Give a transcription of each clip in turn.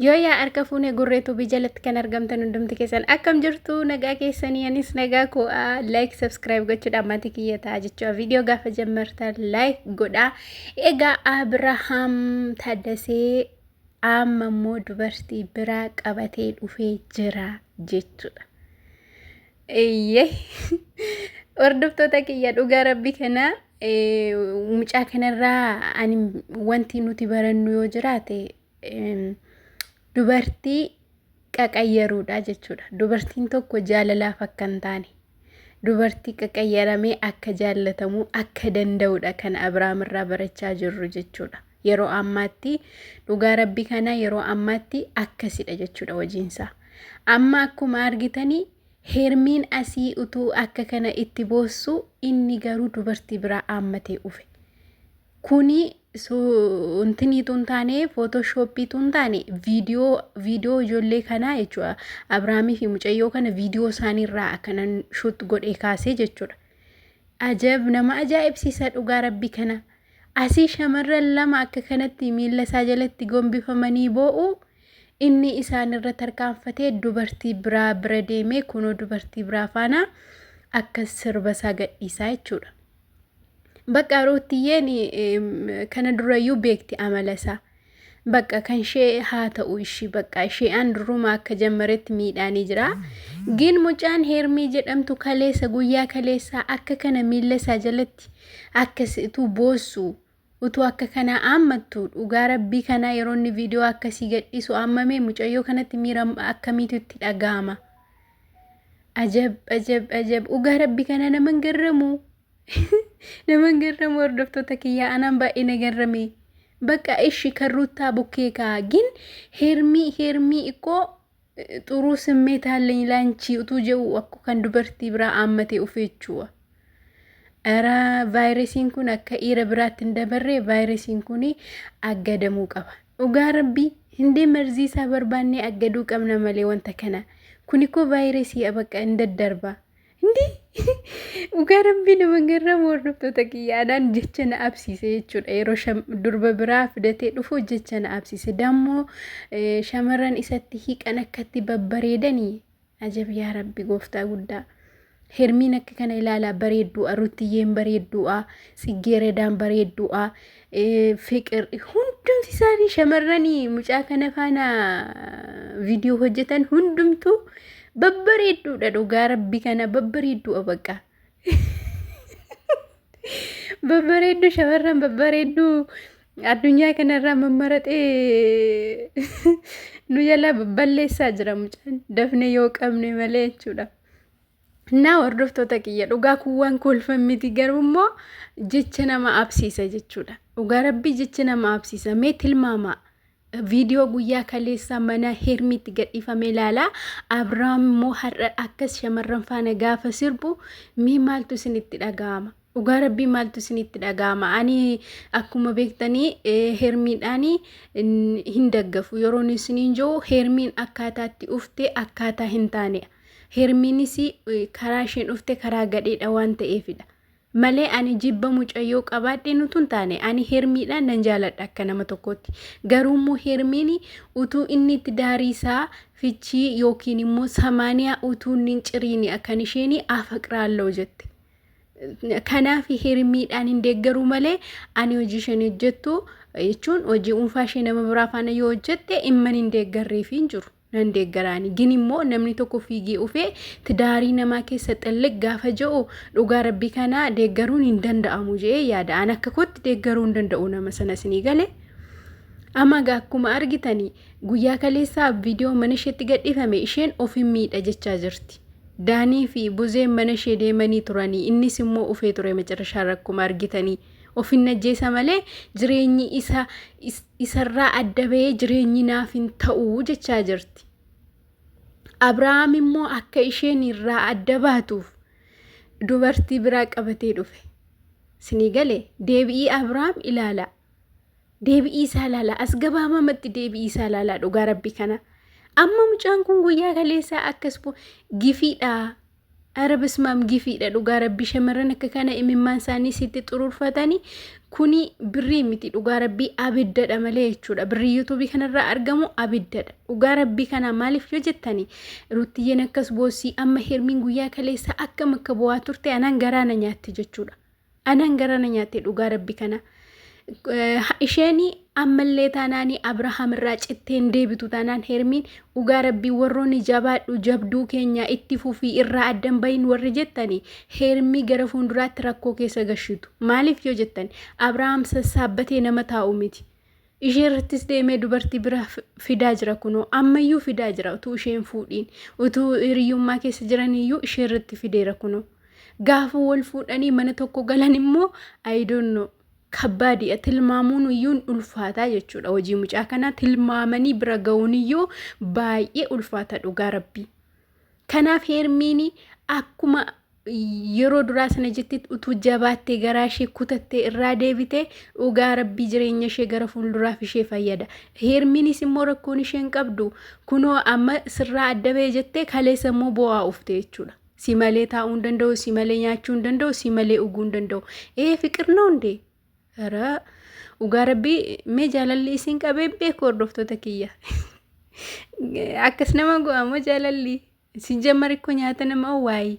Yooyaa harka fuunee gurree tuubii jalatti kan argamtan hundumti keessan akkam jirtu nagaa keessanii anis nagaa koo'aa like subscribe gochuudhaan maatii kiyya ta'a jechuudha viidiyoo gaafa jammartan like godhaa egaa Abrahaam Taaddasee amma immoo dubartii biraa qabatee dhufee jira jechuudha. Eeyyee hordoftoota kiyya dhugaa rabbi kana mucaa kanarraa ani wanti nuti barannu yoo jiraate dubartii qaqayyaruudha jechuudha. Dubartiin tokko jaalalaaf akka hin taane dubartii qaqayyaramee akka jaallatamuu akka danda'udha kan Abiraam irraa barachaa jirru jechuudha. Yeroo ammaatti dhugaa rabbi kana yeroo ammaatti akkasidha jechuudha hojiinsaa. Amma akkuma argitanii Hermiin asii utuu akka kana itti boossu inni garuu dubartii biraa aammatee dhufe. Kuni intiniitu hin taane footoshooppiitu hin taane viidiyoo viidiyoo ijoollee kanaa jechuudha. Abiraamii fi mucayyoo kana viidiyoo isaaniirraa akkanan shuut godhee kaasee jechuudha. Ajab nama ajaa'ibsiisa dhugaa rabbi kana. Asii shamarran lama akka kanatti miilla isaa jalatti gombifamanii boo'u. Inni isaan irra tarkaanfatee dubartii biraa bira deemee kunoo dubartii biraa faana akkas sirba isaa gadhiisaa jechuudha. Bakka Ruuttiyyeen kana durayyuu beekti amala isaa. Bakka kan ishee haa ta'u ishii bakka ishee an duruma akka jammaretti miidhaanii jira. Gin mucaan Heermii jedhamtu kaleessa guyyaa kaleessaa akka kana miilla isaa jalatti akkasitu boossu utuu akka kanaa aammattu dhugaa rabbii kanaa yeroo inni viidiyoo akkasii gadhiisu aammame mucayyoo kanatti miira akkamiitu itti dhaga'ama. Ajab ajab ajab dhugaa rabbii kana nama hin garramu. Nama hin garramu hordoftoota kiyyaa anaan baay'ee na garrame. Bakka ishi kan ruuttaa bukkee kaa gin heermii heermii ikkoo xuruu simmeet አለኝ ላንቺ utuu jedhu akko kan dubartii biraa aammatee ufeechuudha. Ara vaayirasiin kun akka dhiira biraatti hin dabarre vaayirasiin kun aggadamuu qaba. Dhugaa rabbii hindee marzii isaa barbaannee aggaduu qabna malee wanta kana. Kuni koo vaayirasii bakka hin daddarba. Hindi dhugaa rabbii nama garramu hordoftoota kiyya anaan jecha na absiise jechuudha. Yeroo durba biraa fidatee dhufu jecha na absiise. Dammoo shamarran isatti hiiqan akkatti babbareedanii ajab yaa rabbi gooftaa guddaa. Hermiin akka kana ilaalaa bareedduudha, Ruttiyyeen bareedduudha, Tsiggeeredaan bareedduudha, Fiqir hundumti isaanii shamarranii mucaa kana faana viidiyoo hojjetan hundumtuu babbareedduudha dhugaa rabbi kana babbareedduudha bakka. Babbareedduu shamarran babbareedduu addunyaa kanarraa mammaraxee nu jalaa balleessaa jira mucaan dafnee yoo qabne malee jechuudha. Naa hordoftoota kiyya dhugaa kun waan kolfan miti garuu immoo jecha nama absiisa jechuudha. Dhugaa rabbii jecha nama absiisa mee tilmaamaa. Viidiyoo guyyaa kaleessaa mana Hermiitti gadhiifame ilaalaa. Abrahaam immoo har'a akkas shamarran faana gaafa sirbu mee maaltu isinitti dhaga'ama? Dhugaa rabbii maaltu isinitti dhaga'ama? Ani akkuma beektanii Hermiidhaan hin daggafu. Yeroon isiniin jiru Hermiin akkaataatti dhufte akkaataa hin taanedha. Hermiinis karaa isheen dhufte karaa gadheedha waan ta'eefidha. Malee ani jibba mucayyoo qabaadheen utuu hin taane ani Hermiidhaan nan jaaladha akka nama tokkootti. Garuu immoo Hermiin utuu inni itti daarii isaa fichii yookiin immoo samaaniyaa utuu inni hin ciriini kan isheen afaqraalloo jette. Kanaaf Hermiidhaan hin deeggaruu malee ani hojii isheen hojjettu jechuun hojii dhuunfaa ishee nama biraa faana yoo hojjette dhimma hin deeggarreef hin jiru. Nan deeggaraani. Gin immoo namni tokko fiigee dhufee tidaarii namaa keessa xalliq gaafa jedhu dhugaa rabbii kana deeggaruun hin danda'amu jedhee yaada. An akka kootti deeggaruu hin danda'u nama sana isinii gale. Amma egaa akkuma argitanii guyyaa kaleessaa viidiyoo mana isheetti gadhiifame isheen of hin miidha jechaa jirti. Daanii fi Buzeen mana ishee deemanii turanii innis immoo ufee ture macarashaa akkuma argitanii. Of hin ajjeesa malee jireenyi isa isarraa adda bahee jireenyi naaf hin ta'u jechaa jirti. Abrahaam immoo akka isheen irraa adda baatuuf dubartii biraa qabatee dhufe. Sinii galee deebi'ii Abrahaam ilaalaa. Deebi'ii isaa ilaalaa. As gabaabamatti deebi'ii isaa ilaalaa dhugaa rabbi kana. Amma mucaan kun guyyaa kaleessaa akkas gifiidha. Ara basmaam gifiidha dhugaa rabbi shamarran akka kana imimmaan isaanii sitti xururfatanii Kuni birrii miti dhugaa rabbii abiddadha malee jechuudha. Birrii yuutuubii kanarraa argamu abiddadha. Dhugaa rabbii kana maaliif yoo jettani Ruttiyyeen akkas boossii amma Hermiin guyyaa kaleessa akkam akka bo'aa turte anaan garaa na nyaatte jechuudha. Anaan garaa na nyaatte dhugaa rabbi kana. Isheen ammallee taanaan Abrahaam irraa cittee hin deebitu taanaan Hermiin dhugaa rabbii warroonni jabaadhu jabduu keenya itti fufii irraa addan bahin warri jettani Hermii gara fuulduraatti rakkoo keessa gashitu. Maaliif yoo jettan Abrahaam sassaabbatee nama taa'u miti. Ishee irrattis deemee dubartii bira fidaa jira kunoo ammayyuu fidaa jira utuu isheen fuudhiin utuu hiriyyummaa keessa jiraniyyuu ishee irratti fideera kunoo. Gaafa wal fuudhanii mana tokko galan immoo I don't know. Kabbaadiidha tilmaamuun iyyuu hin ulfaataa jechuudha. Hojii mucaa kanaa tilmaamanii bira ga'uun iyyuu baay'ee ulfaata dhugaa rabbii. Kanaaf Hermiini akkuma yeroo duraa sana jettetti utuu jabaattee garaa ishee kutattee irraa deebite dhugaa rabbii jireenya ishee gara fuulduraaf ishee fayyada. Hermiinis immoo rakkoon isheen qabdu kunoo amma sirraa adda ba'e jettee kaleessa immoo bo'aa ufte jechuudha. Si malee taa'uu hin danda'u, si malee nyaachuu hin danda'u, si malee dhuguu hin danda'u. Ee fiqir ነው እንዴ? ኧረ dhugaa rabbii mee jaalalli isin qabee beeku hordoftoota kiyya. Akkas nama go'a moo jaalalli? Si jammar ikkoo nyaata nama owwaayi.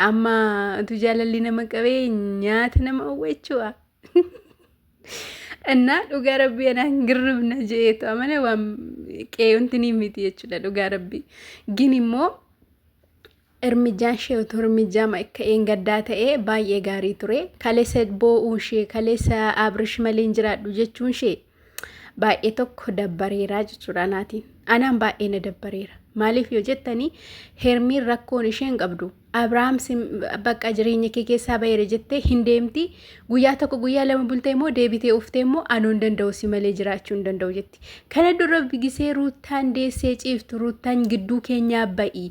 Amma utuu jaalalli nama qabee nyaata nama owwa jechuudha. Innaa dhugaa rabbii anaan girribna jeetu amana waan qeeyonti ni miti jechuudha dhugaa rabbii. Gin immoo Irmijaan ishee utuu irmijaa ka'een gaddaa ta'ee baay'ee gaarii ture. Kaleessa boo'uun ishee kaleessa Abrish malee hin jiraadhu jechuun ishee baay'ee tokko dabbareeraa jechuudha anaatiin. Anaan baay'ee na dabbareera. Maaliif yoo jettanii Hermiin rakkoon isheen qabdu Abrahaam bakka jireenya kee keessaa baheera jettee hin deemti. Guyyaa tokko guyyaa lama bultee immoo deebitee uftee immoo anuu hin danda'u si malee jiraachuu hin danda'u jetti. Kana dura gisee Ruuttaan deessee ciiftu Ruuttaan gidduu keenyaa ba'i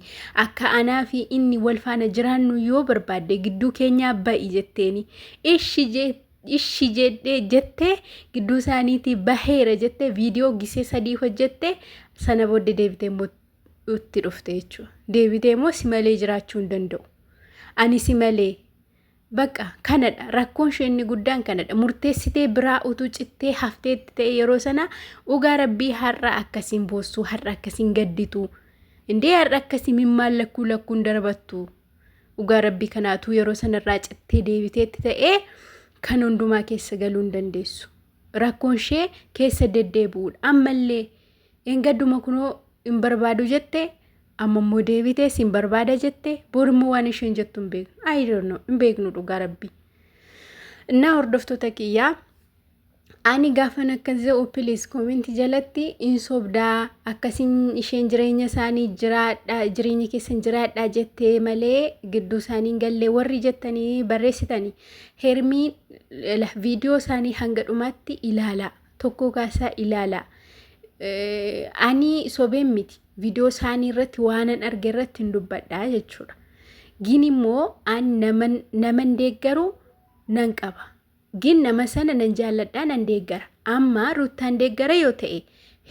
akka anaa fi inni wal faana jiraannu yoo barbaadde gidduu keenyaa ba'i jetteeni. Ishi ishi jedhee jettee gidduu isaaniitii baheera jettee viidiyoo gisee sadii hojjette sana booddee deebitee immoo itti dhufte jechuudha. Deebitee immoo si malee jiraachuu hin danda'u. Ani si malee Bakka kanadha rakkoon ishee inni guddaan kanadha murteessitee biraa utuu cittee hafteetti ta'e yeroo sana dhugaa rabbii har'a akkasiin boossuu har'a akkasiin gadditu indee har'a akkasii mimmaan lakkuu lakkuun darbattu dhugaa rabbii kanaatuu yeroo sanarraa cittee deebiteetti ta'e kan hundumaa keessa galuu hin dandeessu rakkoon ishee keessa deddeebi'uudha ammallee Dheengadduma kunoo hin barbaadu jette amma immoo deebitee sin barbaada jette bor immoo waan isheen jettu hin beeknu. I don't know hin beeknu dhugaa rabbii. Innaa hordoftoota kiyyaa ani gaafan akkas jedhu please comment jalatti hin sobdaa akkasiin isheen jireenya isaanii jiraadha jireenya keessan jiraadha jettee malee gidduu isaanii hin gallee warri jettanii barreessitanii hermii viidiyoo isaanii hanga dhumaatti ilaalaa. Tokkoo kaasaa ilaalaa. Ani sobeen miti. Viidiyoo isaanii irratti waanan arge irratti hin dubbadha jechuudha. Gin immoo an naman deeggaru nan qaba. Gin nama sana nan jaalladha nan deeggara. Amma Ruuttaan deeggara yoo ta'e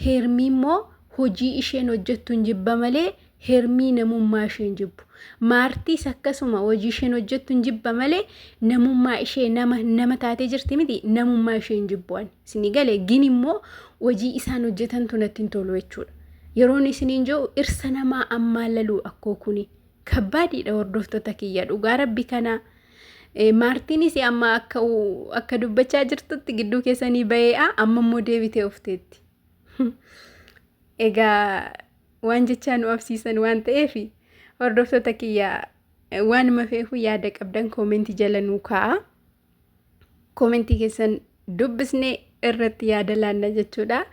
Hermii immoo hojii isheen hojjettu hin jibba malee Hermii namummaa ishee hin jibbu. Maartiis akkasuma hojii isheen hojjettu hin jibba malee namummaa ishee nama nama taatee jirti miti namummaa ishee hin jibbu ani. Isinii galee gin immoo hojii isaan hojjetantu natti hin tolu jechuudha. Yeroon isiniin jiru irsa namaa ammaa laluu akkoo kuni. Kabbaadiidha hordoftoota kiyya dhugaa rabbi kana. Maartiinis amma akka akka dubbachaa jirtutti gidduu keessanii bahee'a amma immoo deebitee ufteetti. Egaa waan jechaa nu absiisan waan ta'eef hordoftoota kiyya waanuma feefu yaada qabdan koomentii jala nuu kaa'a. Koomentii keessan dubbisnee irratti yaada laanna jechuudha.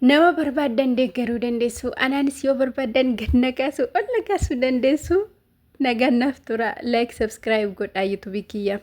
Nama barbaaddan deeggaruu dandeessu. Anaanis yoo barbaaddan gad na kaasuu ol na kaasuu dandeessu. Nagaan naaf tura. Like subscribe godhaa yuutuubii kiyya.